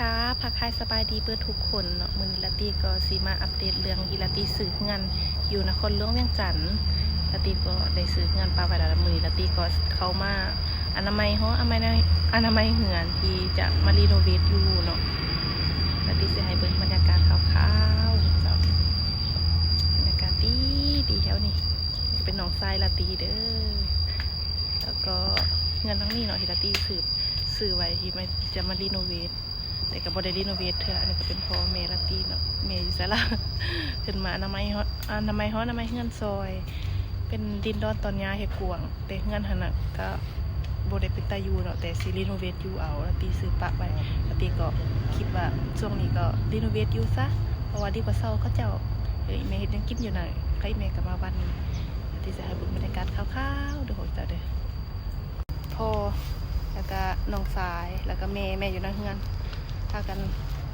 ກາບທັກທາຍສະບາຍດີເບິດທຸກຄົນເນາະ. ມື້ນີ້ລາຕີກໍຊິມາອັບເດດເລື່ອງທີ່ລາຕີຊື້ເຮືອນຢູ່ນະຄອນຫຼວງວຽງຈັນ. ລາຕີກໍໄດ້ຊື້ເຮືອນປະໄວ້ແລ້ວ ແລະ ມື້ນີ້ລາຕີກໍເຂົ້າມາອະນາໄມຫໍ ອະນາໄມ ອະນາໄມເຮືອນທີ່ຈະມາຣີໂນເວດຢູ່ເນາະ. ລາຕີຊິໃຫ້ເບິ່ງບັນຍາກາດຄ່າວໆເຈົ້າ. ບັນຍາກາດດີໆ ແຖວນີ້ ເປັນນ້ອງຊາຍລາຕີເດີ. ແລ້ວກໍເຮືອນຫຼັງນີ້ເນາະ ທີ່ລາຕີຊື້ ຊື້ໄວ້ທີ່ມາ ຈະມາຣີໂນເວດ ແຕ່ກໍບໍ່ໄດ້ຣີໂນເວດເທື່ອ. ອັນນີ້ກໍເປັນພໍ່ແມ່ລາຕີເນາະ ແມ່ຢູ່ໃສລະ ເພິ່ນມາອະນາໄມ ອະນາໄມ ອະນາໄມເຮືອນຊ່ອຍ. ເປັນດິນດອນຕອນຫຍ້າເຮັດກວ້າງ ແຕ່ເຮືອນຫັ້ນນະກໍບໍ່ໄດ້ເປັນຕາຢູ່ເນາະ ແຕ່ຊິຣີໂນເວດຢູ່ເອົາ. ລາຕີຊື້ປະໄວ້ ລາຕີກໍຄິດວ່າຊ່ວງນີ້ກໍຣີໂນເວດຢູ່ຊະ ເພາະວ່າດີກວ່າເຊົ່າເຂົາເຈົ້າ. ເອີຍ ແມ່ເຮັດຫຍັງກິນຢູ່ນະ? ໃກ້ແມ່ກໍມາວັນນີ້ ລາຕີຊິໃຫ້ເບິ່ງບັນຍາກາດຄ່າວໆເດີພວກເຈົ້າເດີ. ພໍ່ ແລ້ວກະນ້ອງຊາຍ ແລ້ວກະແມ່ ແມ່ຢູ່ໃນເຮືອນ ພາກັນ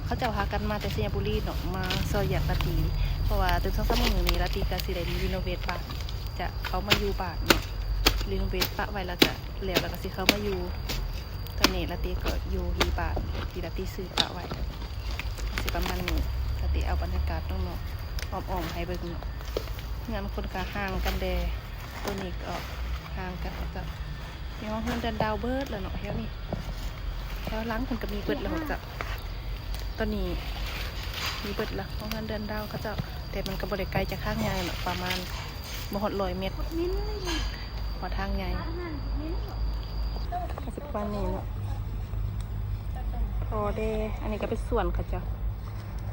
ເຂົາເຈົ້າພາກັນມາແຕ່ໄຊຍະບູລີເນາະ ມາຊ່ອຍວຽກລາຕີ ເພາະວ່າຕື່ມສອງສາມມື້ນີ້ລາຕີກະຊິໄດ້ຣີໂນເວດບ້ານ ຈະເຂົ້າມາຢູ່ບ້ານເນາະ. ຣີໂນເວດປະໄວ້ແລ້ວກະແລ້ວ ແລ້ວກະຊິເຂົ້າມາຢູ່. ຕອນນີ້ລາຕີກໍຢູ່ທີ່ບ້ານທີ່ລາຕີຊື້ປະໄວ້ ກະຊິປະມານນີ້. ລາຕີເອົາບັນຍາກາດນອກໆ ອ້ອມໆ ໃຫ້ເບິ່ງເນາະ. ເຮືອນຄົນກະຫ່າງກັນແດ່ ໂຕນີ້ກໍຫ່າງກັນເຈົ້າ. ມີຫ້ອງເຮືອນເຮືອນດາວເບິດແລ້ວເນາະ ແຖວນີ້ ແຖວຫຼັງເພິ່ນກໍມີເບິດແລ້ວເຈົ້າ. ຕອນນີ້ມີເບິດລະ ຫ້ອງເຮືອນເຮືອນດາວເຂົາເຈົ້າ ແຕ່ມັນກໍບໍ່ໄດ້ໄກຈາກທາງໃຫຍ່ເນາະ ປະມານບໍ່ຮອດຮ້ອຍແມັດ ຮອດທາງໃຫຍ່. ກໍຊິປະມານນີ້ເນາະ. ພໍແດ່ ອັນນີ້ກໍເປັນສວນເຂົາເຈົ້າ.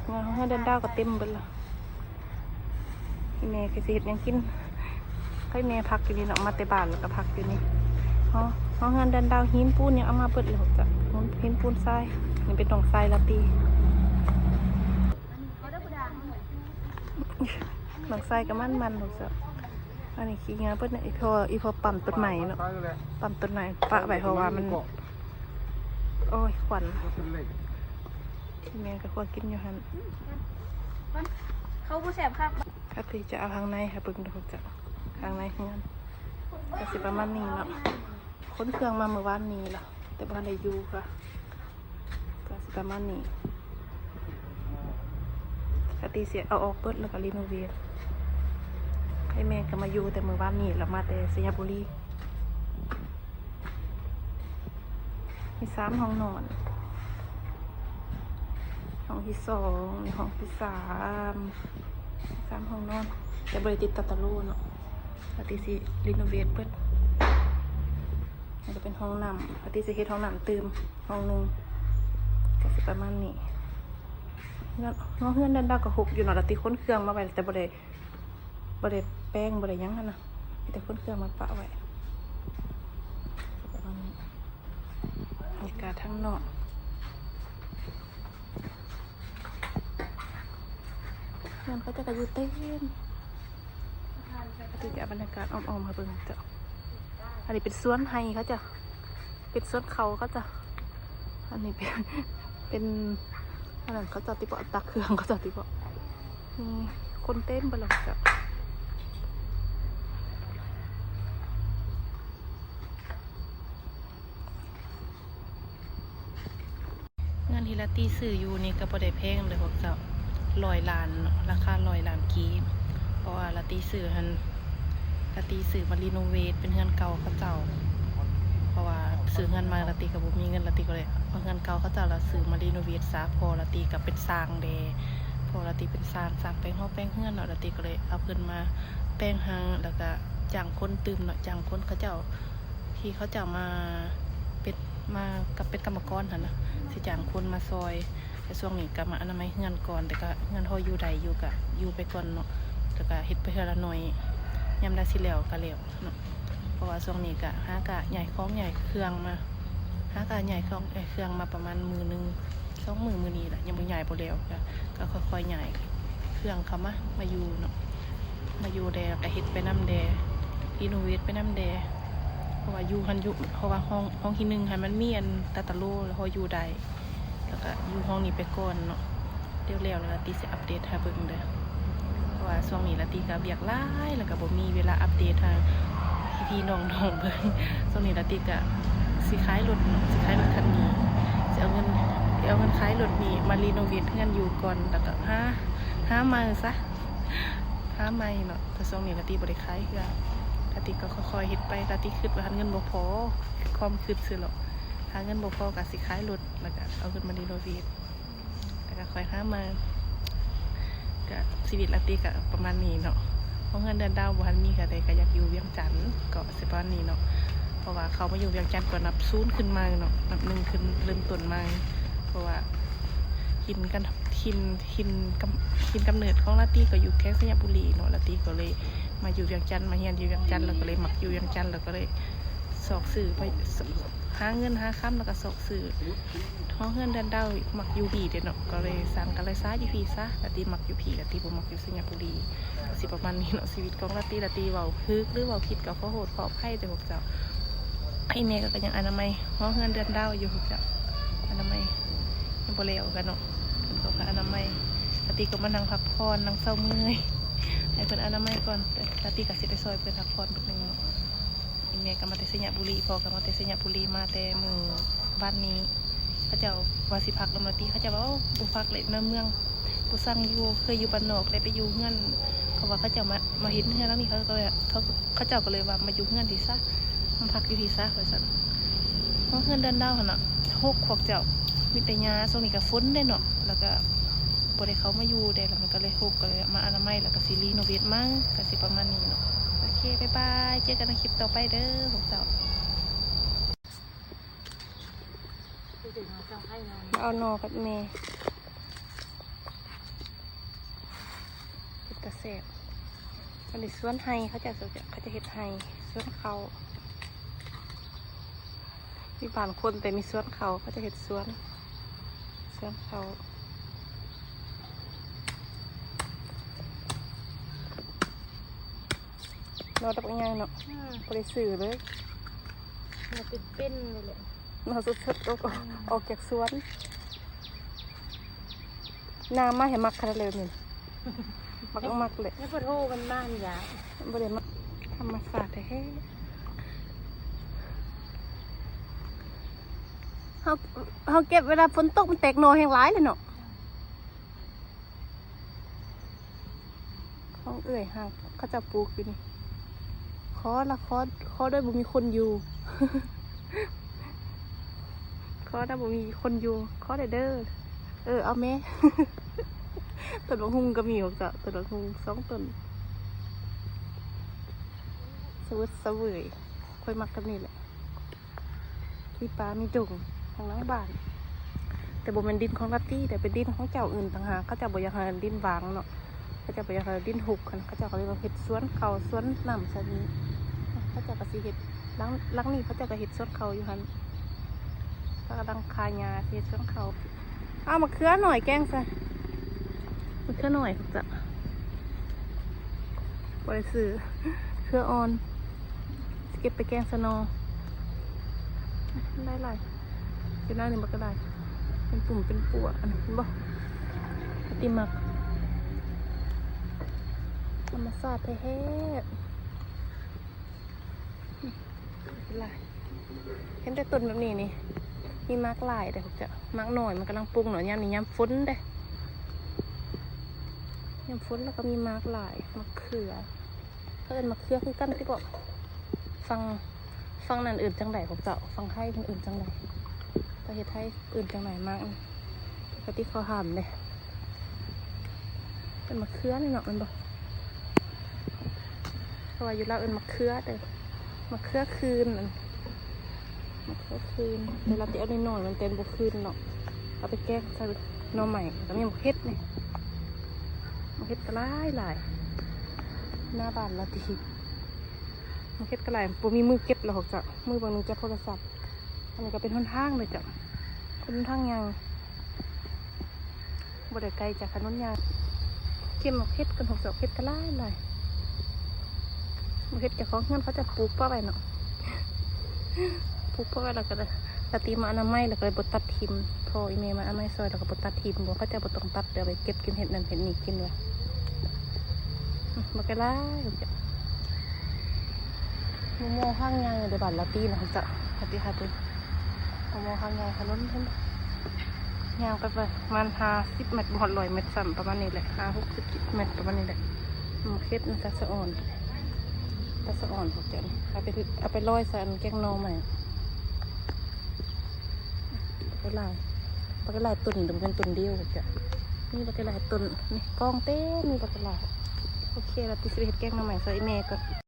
ເຮືອນເຮືອນເຮືອນດາວກໍເຕັມເບິດລະ. ອີ່ແມ່ຄືຊິເຮັດຫຍັງກິນ? ໃຫ້ແມ່ພັກຢູ່ນີ້ເນາະ ມາແຕ່ບ້ານແລ້ວກໍພັກຢູ່ນີ້. ເຮົາ ເຮືອນເຮືອນດາວ ຫີນປູນຫຍັງເອົາມາເບິດແລ້ວເຈົ້າ. ຫີນ ຫີນປູນຊາຍ ນີ້ເປັນນ້ອງຊາຍລາຕີ ນ້ອງຊາຍກໍມັນໆ ເຈົ້າ. ອັນນີ້ຂີ້ເຫຍື້ອເບິດນະ ອີ່ພໍ່ ອີ່ພໍ່ປ້ຳຕົ້ນໄມ້ເນາະ ປ້ຳຕົ້ນໄມ້ປະໄວ້ ເພາະວ່າມັນ ໂອ້ຍ ຄວັນ. ແມ່ກໍຄົວກິນຢູ່ຫັ້ນ ມັນ ເຂົ້າບໍ່ແຊບຄັກ. ກະຕິຈະເອົາທາງໃນໃຫ້ເບິ່ງເດີເຈົ້າ. ທາງໃນເຮືອນກະຊິປະມານນີ້ເນາະ. ຂົນເຄື່ອງມາມື້ວານນີ້ລະ ແຕ່ບໍ່ທັນໄດ້ຢູ່ກະ ກະຊິປະມານນີ້. ກະຕິຊິເອົາອອກເບິດແລ້ວກະຣີໂນເວດ. ໃຫ້ແມ່ກໍມາຢູ່ແຕ່ມື້ວານນີ້ລະ ມາແຕ່ໄຊຍະບູລີ. ມີສາມຫ້ອງນອນ ຫ້ອງທີສອງ ຫ້ອງທີສາມ ສາມຫ້ອງນອນ ແຕ່ບໍ່ໄດ້ຕິດຕາຕະໂລເນາະ. ກະຕິຊິຣີໂນເວດເບິດ. ອັນນີ້ກໍເປັນຫ້ອງນ້ຳ ກະຕິຊິເຮັດຫ້ອງນ້ຳຕື່ມຫ້ອງໜຶ່ງ ກະຊິປະມານນີ້. ເຮືອນ ເຮືອນເຮືອນດາວກໍຮົກຢູ່ເນາະ ລະຕິຂົນເຄື່ອງມາໄວ້ ແຕ່ບໍ່ໄດ້ ບໍ່ໄດ້ແປງ ບໍ່ໄດ້ຫຍັງຫັ້ນນະ ມີແຕ່ຂົນເຄື່ອງມາປະໄວ້. ບັນຍາກາດທາງນອກ ເຮືອນເຂົາເຈົ້າກໍຢູ່ເຕັມ. ທີ່ຈະເອົາບັນຍາກາດອ້ອມໆ ໃຫ້ເບິ່ງເຈົ້າ. ອັນນີ້ເປັນສວນໄຮ່ເຂົາເຈົ້າ ເປັນສວນເຂົ້າເຂົາເຈົ້າ. ອັນນີ້ເປັນ ເປັນ ອັນນັ້ນເຂົາເຈົ້າຕິເບາະ ຕັກເຄື່ອງເຂົາເຈົ້າຕິເບາະ. ນີ້ຄົນເຕັມເບິດແລ້ວເຈົ້າ. ເຮືອນທີ່ລາຕີຊື້ຢູ່ນີ້ກໍບໍ່ໄດ້ແພງເດີພວກເຈົ້າ ຮ້ອຍລ້ານເນາະ ລາຄາຮ້ອຍລ້ານກີບ. ເພາະວ່າລາຕີຊື້ຫັ້ນ ລາຕີຊື້ມາຣີໂນເວດ ເປັນເຮືອນເກົ່າເຂົາເຈົ້າ. ເພາະວ່າຊື້ເຮືອນໃໝ່ລາຕີກໍບໍ່ມີເງິນ ລາຕີກໍເລີຍເອົາເຮືອນເກົ່າເຂົາເຈົ້າລະຊື້ມາຣີໂນເວດຊະ. ພໍ່ລາຕີກໍເປັນຊ່າງແດ່ ພໍ່ລາຕີເປັນຊ່າງ ຊ່າງແປງຫໍແປງເຮືອນເນາະ ລາຕີກໍເລີຍເອົາເພິ່ນມາແປງໃຫ້ ແລ້ວກໍຈ້າງຄົນຕື່ມເນາະ ຈ້າງຄົນເຂົາເຈົ້າ ທີ່ເຂົາເຈົ້າມາເປັນ ມາກັບ ເປັນກຳມະກອນຫັ້ນນະ ຊິຈ້າງຄົນມາຊ່ອຍ. ແຕ່ຊ່ວງນີ້ກໍມາອະນາໄມເຮືອນກ່ອນ ແຕ່ກໍເຮືອນພໍຢູ່ໄດ້ຢູ່ ກໍຢູ່ໄປກ່ອນເນາະ ແລ້ວກໍເຮັດໄປເທື່ອລະໜ້ອຍ ຍາມໃດຊິແລ້ວກໍແລ້ວເນາະ. ເພາະວ່າຊ່ວງນີ້ກໍຫາກະຍ້າຍຂອງຍ້າຍເຄື່ອງມາ ຫາກະຍ້າຍຂອງຍ້າຍເຄື່ອງມາປະມານມື້ໜຶ່ງ ສອງມື້ ມື້ນີ້ລະ ຍັງບໍ່ຍ້າຍບໍ່ແລ້ວ ກະ ກະຄ່ອຍໆຍ້າຍເຄື່ອງເຂົ້າມາ ມາຢູ່ເນາະ ມາຢູ່ແດ່ ກະເຮັດໄປນຳແດ່ ຣີໂນເວດໄປນຳແດ່. ເພາະວ່າຢູ່ຫັ້ນຢູ່ ເພາະວ່າຫ້ອງ ຫ້ອງທີໜຶ່ງຫັ້ນມັນມີອັນຕາຕະໂລ ແລ້ວພໍຢູ່ໄດ້ ແລ້ວກະຢູ່ຫ້ອງນີ້ໄປກ່ອນເນາະ. ດຽວແລ້ວລາຕີຊິອັບເດດໃຫ້ເບິ່ງເດີ ເພາະວ່າຊ່ວງນີ້ລາຕີກໍວຽກຫຼາຍ ແລ້ວກໍບໍ່ມີເວລາອັບເດດໃຫ້ພີ່ໆນ້ອງໆເບິ່ງ. ຊ່ວງນີ້ລາຕີກໍຊິຂາຍລົດເນາະ ຊິຂາຍລົດຄັນນີ້ ຊິ ເອົາເງິນ ເອົາເງິນຂາຍລົດນີ້ມາຣີໂນເວດເຮືອນຢູ່ກ່ອນ ແລ້ວກໍຫາ ຫາໃໝ່ຊະ ຫາໃໝ່ເນາະ. ແຕ່ຊ່ວງນີ້ລາຕີບໍ່ໄດ້ຂາຍເຮືອນ ລາຕີກໍຄ່ອຍໆເຮັດໄປ. ລາຕີຄິດວ່າຫັ້ນເງິນບໍ່ພໍ ຄວາມຄິດຊື່ເນາະ ຖ້າເງິນບໍ່ພໍກໍຊິຂາຍລົດ ແລ້ວກໍເອົາເງິນມາຣີໂນເວດ ແລ້ວກໍຄ່ອຍຫາໃໝ່. ກະຊີວິດລາຕີກະປະມານນີ້ເນາະ. ເຮືອນເຮືອນດາວບໍ່ທັນມີເທື່ອ ແຕ່ກະຢາກຢູ່ວຽງຈັນ ກໍຊິປະມານນີ້ເນາະ. ເພາະວ່າເຂົ້າມາຢູ່ວຽງຈັນກໍນັບສູນຂຶ້ນໃໝ່ເນາະ ນັບໜຶ່ງຂຶ້ນ ເລີ່ມຕົ້ນໃໝ່. ເພາະວ່າຖິ່ນກັນ ຖິ່ນ ຖິ່ນກຳ ຖິ່ນກຳເນີດຂອງລາຕີກໍຢູ່ແຂວງໄຊຍະບູລີເນາະ. ລາຕີກໍເລີຍມາຢູ່ວຽງຈັນ ມາຮຽນຢູ່ວຽງຈັນ ແລ້ວກໍເລີຍມັກຢູ່ວຽງຈັນ ແລ້ວກໍເລີຍຊອກຊື້ໄປ ຫາເງິນຫາຄຳ ແລ້ວກໍຊອກຊື້ຫໍເຮືອນເຮືອນດາວ. ມັກຢູ່ພີ້ເດ້ເນາະ ກໍເລີຍສ້າງກະລະສາຢູ່ພີ້ຊະ. ລາຕີມັກຢູ່ພີ້ ລາຕີບໍ່ມັກຢູ່ໄຊຍະບູລີ. ກໍຊິປະມານນີ້ເນາະ ຊີວິດຂອງລາຕີ. ລາຕີເວົ້າຖືກ ຫຼື ເວົ້າຜິດກໍຂໍໂທດຂໍອະໄພເດີພວກເຈົ້າ. ອີ່ແມ່ກໍ ກໍຍັງອະນາໄມຫໍເຮືອນເຮືອນດາວຢູ່ພວກເຈົ້າ ອະນາໄມຍັງບໍ່ແລ້ວກັນເນາະ. ເພິ່ນກໍອະນາໄມ ລາຕີກໍມານັ່ງພັກຜ່ອນ ນັ່ງເຊົາເມື່ອຍ ໃຫ້ເພິ່ນອະນາໄມກ່ອນ. ແຕ່ລາຕີກໍຊິໄປຊ່ອຍເພິ່ນພັກຜ່ອນເພິ່ນໜຶ່ງເນາະ. ອີ່ແມ່ກໍມາແຕ່ໄຊຍະບູລີ ພໍ່ກໍມາແຕ່ໄຊຍະບູລີ ມາແຕ່ມື້ວານນີ້. ເຂົາເຈົ້າວ່າຊິພັກນຳລາຕີ ເຂົາເຈົ້າວ່າ ໂອ້ ບໍ່ພັກເລີຍ ໃນເມືອງບໍ່ຊ່າງຢູ່ ເຄີຍຢູ່ບ້ານນອກ ໄດ້ໄປຢູ່ເຮືອນ ເພາະວ່າເຂົາເຈົ້າມາ ມາເຮັດເຮືອນຫຼັງນີ້ ເຂົາກໍເລີຍ ເຂົາ ເຂົາເຈົ້າກໍເລີຍວ່າ ມາຢູ່ເຮືອນພີ້ຊະ ມາພັກຢູ່ພີ້ຊະ ວ່າຊັ້ນ. ເຮືອນເຮືອນເຮືອນດາວຫັ້ນນະ ຮົກພວກເຈົ້າ ມີແຕ່ຫຍ້າ. ຊ່ວງນີ້ກໍຝົນເດ້ເນາະ ແລ້ວກໍບໍ່ໄດ້ເຂົ້າມາຢູ່ເດ້ ແລ້ວມັນກໍເລີຍຮົກ ກໍເລີຍມາອະນາໄມ ແລ້ວກໍຊິຣີໂນເວດໃໝ່ ກໍຊິປະມານນີ້ເນາະ. ໂອເຄ ບາຍບາຍ ເຈີກັນໃນຄລິບຕໍ່ໄປເດີພວກເຈົ້າ. ມາເອົາໜໍ່ກັບແມ່ ເປັນຕາແຊບ. ອັນນີ້ສວນໄຮ່ ເຂົາເຈົ້າ ເຂົາເຈົ້າເຮັດໄຮ່ ສວນເຂົ້າ. ມີບ້ານຄົນ ແຕ່ມີສວນເຂົ້າ ເຂົາເຈົ້າເຮັດສວນ ສວນເຂົ້າ. ໜໍ່ດອກໃຫຍ່ເນາະ ອືມ ບໍ່ໄດ້ຊື້ເລີຍ ໜໍ່ເປັນໆເລີຍແຫຼະ ໜໍ່ສົດໆ ອອກ ອືມ ອອກຈາກສວນ. ນາມາໃຫ້ມັກຂະໜາດເລີຍນີ້ ມັກ ມັກເລີຍ. ຍັງບໍ່ໂທມັນມານີ້ລະ ບໍ່ໄດ້ມັກ ທຳມະຊາດແທ້ໆ. ເຮົາ ເຮົາເກັບເວລາຝົນຕົກ ມັນແຕກໜໍ່ແຮງຫຼາຍເລີຍເນາະ. ຂອງເອື້ອຍຫາ ເຂົາເຈົ້າປູກຢູ່ນີ້ ຂໍລະ ຂໍ ຂໍໂດຍບໍ່ມີຄົນຢູ່ ຂໍນຳບໍ່ມີຄົນຢູ່ ຂໍແດ່ເດີ. ເອີ ເອົາແມ້ ຕົ້ນບັກຫຸ່ງກໍມີ ພວກເຈົ້າ ຕົ້ນບັກຫຸ່ງສອງຕົ້ນ ສະເຫວີດສະເຫວີຍ. ຂ້ອຍມັກແບບນີ້ແຫຼະ ມີປ່າມີດົງທາງຫຼັງບ້ານ ແຕ່ບໍ່ແມ່ນດິນຂອງລາຕີເດ້ ເປັນດິນຂອງເຈົ້າອື່ນຕ່າງຫາກ. ເຂົາເຈົ້າບໍ່ຢາກໃຫ້ດິນຫວ່າງເນາະ ເຂົາເຈົ້າບໍ່ຢາກໃຫ້ດິນຮົກຫັ້ນ ເຂົາເຈົ້າກໍເລີຍມາເຮັດສວນເຂົ້າ ສວນນ້ຳໃສ່ນີ້. ເຂົາເຈົ້າກໍຊິເຮັດ ຫຼັງ ຫຼັງນີ້ເຂົາເຈົ້າກໍເຮັດສວນເຂົ້າຢູ່ຫັ້ນ ເຂົາກຳລັງຄາຫຍ້າເຮັດສວນເຂົ້າ. ເອົາໝາກເຂືອໜ້ອຍແກງໃສ່ ໝາກເຂືອໜ້ອຍ ພວກເຈົ້າ ບໍ່ໄດ້ຊື້ ເຂືອອ່ອນ ຊິເກັບໄປແກງໃສ່ໜໍ່ ໄດ້ຫຼາຍ ເກັບໜ້ອຍໜຶ່ງມັນກໍໄດ້ ເປັນປຸ່ມເປັນປົວ ອັນນັ້ນເຫັນບໍ່ ລາຕີມັກ ທຳມະຊາດແທ້ໆ. ຫຼາຍ ເຫັນແຕ່ຕົ້ນແບບນີ້ນີ້ ມີໝາກຫຼາຍເດ້ພວກເຈົ້າ ໝາກນ້ອຍ ມັນກຳລັງປຸງເນາະ ຍາມນີ້ຍາມຝົນເດ້ ຍາມຝົນແລ້ວກໍມີໝາກຫຼາຍ. ໝາກເຂືອ ເຂົາເອີ້ນໝາກເຂືອຄືກັນຕິເກາະ ຝັ່ງ ຝັ່ງນັ້ນເອີ້ນຈັ່ງໃດພວກເຈົ້າ ຝັ່ງໄທເພິ່ນເອີ້ນຈັ່ງໃດ ປະເທດໄທເອີ້ນຈັ່ງໃດ ໝາກນີ້ ກະຕິເຂົາຫ້າມເດ້. ເປັນໝາກເຂືອນີ້ເນາະ ແມ່ນບໍ່? ເພາະວ່າຢູ່ລາວເອີ້ນໝາກເຂືອເດີ ໝາກເຂືອຄືນ ໝາກເຂືອຄືນ ແຕ່ລາວຊິເອົານ້ອຍໆ ມັນແຕ່ນບໍ່ຄືນເນາະ ເອົາໄປແກງໃສ່ໜໍ່ໄມ້. ແລ້ວກໍມີໝາກເຫັດນີ້ ໝາກເຫັດກໍຫຼາຍໆ ໜ້າບ້ານລາຕີ ໝາກເຫັດກໍຫຼາຍ ບໍ່ມີມືເກັບແລ້ວ ພວກເຈົ້າ ມືບາງໜຶ່ງຈັບໂທລະສັບ. ອັນນີ້ກໍເປັນຫົນທາງເດີເຈົ້າ ເປັນຫົນທາງຍ່າງ ບໍ່ໄດ້ໄກຈາກຖະໜົນໃຫຍ່. ເກັບໝາກເຫັດກັນພວກເຈົ້າ ເຫັດກໍຫຼາຍໆ ໝາກເຫັດເຈົ້າຂອງເຮືອນເຂົາເຈົ້າປູກປະໄວ້ເນາະ ປູກປະໄວ້ ແລ້ວກໍລາຕີມາອະນາໄມ ແລ້ວກໍບໍ່ຕັດຖິ້ມ ພໍ່ອີ່ແມ່ມາອະນາໄມຊ່ອຍ ແລ້ວກໍບໍ່ຕັດຖິ້ມ ບໍ່ ເຂົາເຈົ້າບໍ່ຕ້ອງຕັດ ເອົາໄປເກັບກິນ ເຮັດນັ້ນເຮັດນີ້ກິນວ່າ ບັກຫຼາຍ ໝໍ່ທາງຍ່າງຢູ່ໃນບ້ານລາຕີນະ ເຈົ້າ ລາຕີຫາເບິ່ງ ໝໍ່ທາງຍ່າງຖະໜົນ ເຫັນບໍ່? ຍ່າງໄປປະມານຫ້າສິບແມັດ ບໍ່ຮອດຮ້ອຍແມັດຊ້ຳ ປະມານນີ້ແຫຼະ ຫ້າຫົກສິບແມັດ ປະມານນີ້ແຫຼະ. ໝາກເຫັດມັນຕາສະອ່ອນ ຕາສະອ່ອນພວກເຈົ້ານີ້ ເອົາໄປ ເອົາໄປລອຍໃສ່ອັນແກງໜໍ່ໄມ້. ບັກຫຼາຍ ບັກຫຼາຍຕົ້ນ ແຕ່ບໍ່ແມ່ນຕົ້ນດຽວພວກເຈົ້າ ມີບັກຫຼາຍຕົ້ນ ນີ້ກອງເຕັມ ມີບັກຫຼາຍ. ໂອເຄ ລະຕິຊິໄປເຮັດແກງໜໍ່ໄມ້ຊ່ອຍອີ່ແມ່ກ່ອນ.